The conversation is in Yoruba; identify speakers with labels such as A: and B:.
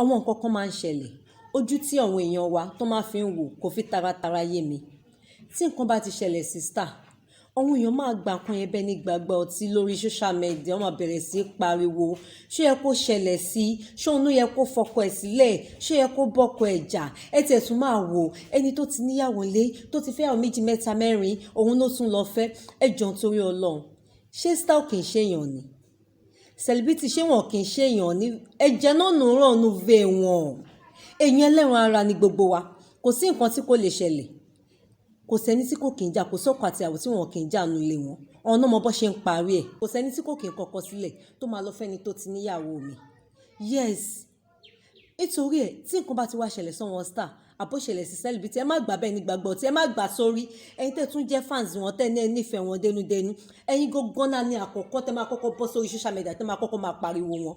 A: Àwọn nǹkan kan máa ń ṣẹlẹ̀, ojú tí àwọn èèyàn wa tó máa fi ń wò kò fi taratara yé mi. Tí nǹkan bá ti ṣẹlẹ̀ sí star, àwọn èèyàn máa gba nǹkan yẹn bẹ́ẹ̀ ní gbàgbọ́ ọtí lórí social media, wọ́n máa bẹ̀rẹ̀ sí í pariwo. Ṣé ó yẹ kó ṣẹlẹ̀ sí i? Ṣé òun ló yẹ kó fọkọ ẹ̀ sílẹ̀? Ṣé ó yẹ kó bọ́kọ ẹ̀ jà? Ẹ tiẹ̀ tún máa wò ẹni tó ti níyàwó lé, tó ti fẹ́yàwó méjì, mẹ́ta, mẹ́rin, òun ló tún lọ fẹ́. Ẹ jọ̀ọ́, nítorí Ọlọ́run, ṣé star ò kì í ṣe èèyàn ni? Celebrity, ṣé wọn kì í ṣe èèyàn ni? Ẹ̀jẹ̀ náà nù ràn nù vein wọn. Èèyàn ẹlẹ́ran ara ni gbogbo wa. Kò sí nǹkan tí kò lè ṣẹlẹ̀. Kò sẹ́ni tí kò kì í jà, kò sọ́kọ àti ìyàwó tí wọn kì í jà nínú ilé wọn. Ọ̀nà mọ bó ṣe ń parí ẹ̀. Kò sẹ́ni tí kò kì í kọkọ sílẹ̀ tó máa lọ fẹ́ni tó ti níyàwó mi. Yes. Nítorí ẹ̀, tí nǹkan bá ti wá ṣẹlẹ̀ sọ́wọ́n star, àbó ṣẹlẹ̀ sí celebrity, ẹ má gbà bẹ́ẹ̀ ní gbàgbọ́ tí ẹ má gbà sórí. Ẹ̀yin tẹ́ tún jẹ́ fans wọn, tẹ́ ní ẹ nífẹ̀ẹ́ wọn dénúdénú. Ẹ̀yin gangan náà ní àkọ́kọ́ tẹ́ máa kọ́kọ́ bọ́ sórí social media, tẹ́ máa kọ́kọ́ máa pariwo wọn.